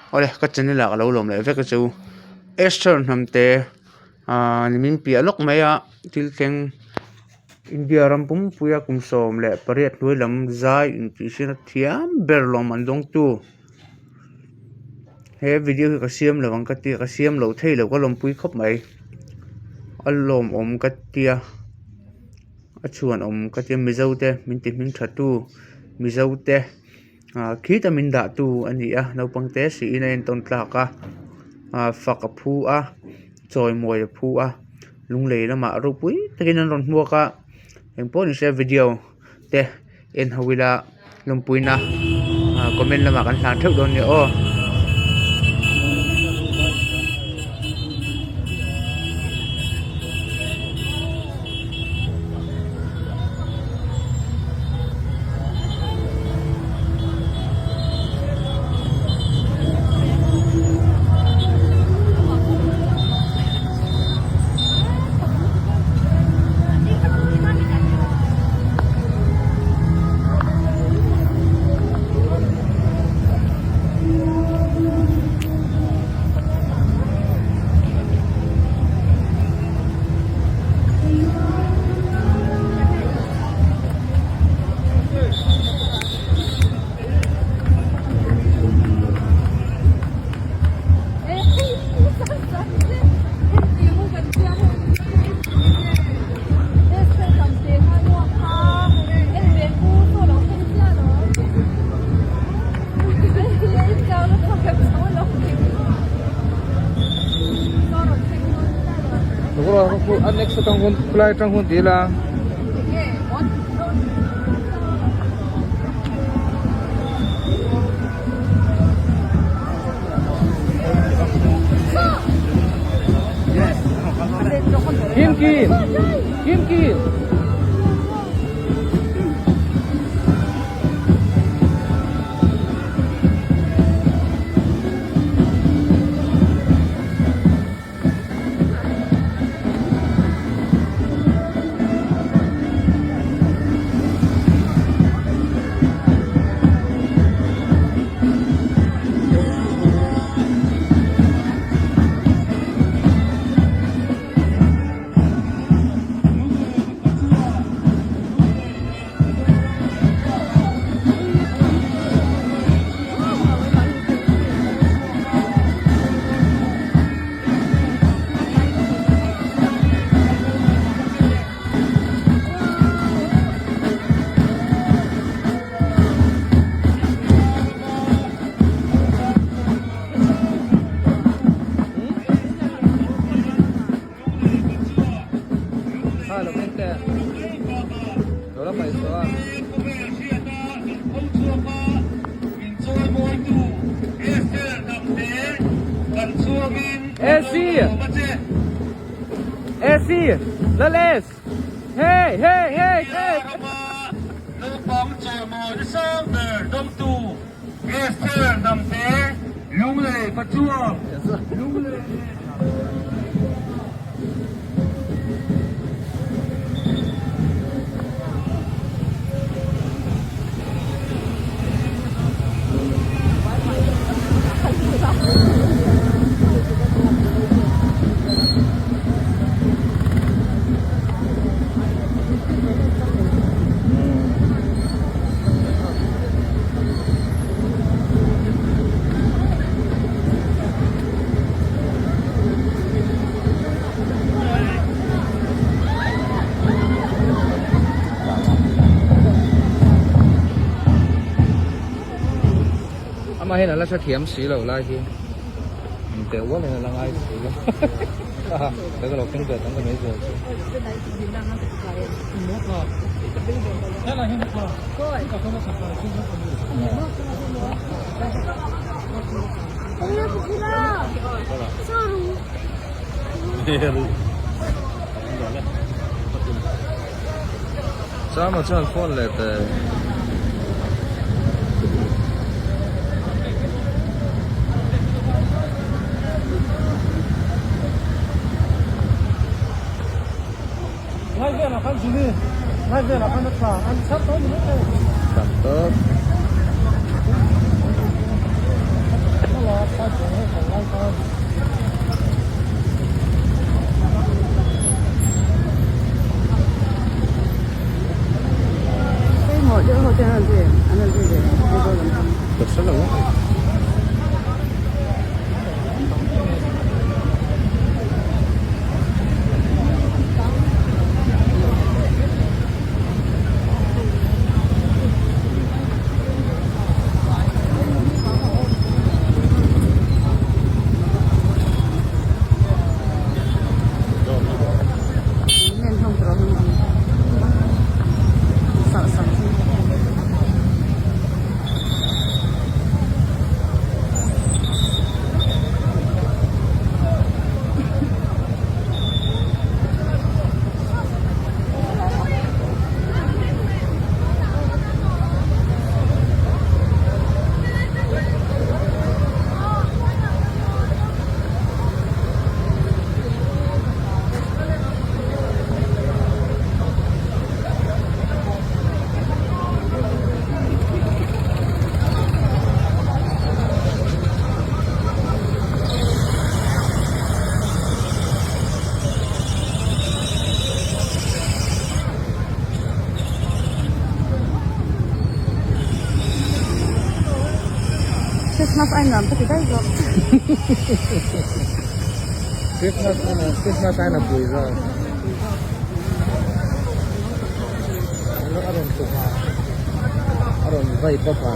Awle ka channel ah ka lo lawm leh vek a chu Esther hnamte ahh nimin piah lawk mai a thil thleng India ram pumpuia kum 18 hnuai lam zai intihsiakna thiam ber lawm an dawngtu he video hi ka siam lo ang ka tia ka siam lo thei lo ka lawmpui khawp mai a lawmawm ka tia a chhuanawm ka tia mizo te min ti hming tha tu mizo te. Ah khita min dah tu a ni a naupang te siin a entawn tlak a ah fak a phu a chawimawi a phu a lunglei lamah ropui takin an rawn hmuak a engpawh ni se video te en ho ila lawmpuina ah comment lamah kan hlan theuh dawn a nia aw. A next atang hun khulai atang hun ti ila. Kim Kim Kim Kim AC AC Lales Hey hey hey hey Naupang chawimawi sang ber dawngtu Esther Hnamte Lunglei Pachuau Lunglei Amah hian a la hrethiam si lo lai hi inteh ual in a la ngai si lo ka lo keng ve tam ta mai zel chu. Chama chuan phone leh teh. Tam tawp. Ka hre lo a. Christmas ai nuam ka ti daih zawk. Christmas ana Christmas aina pui zawk. A rawn tuk a, a rawn vai pawp a.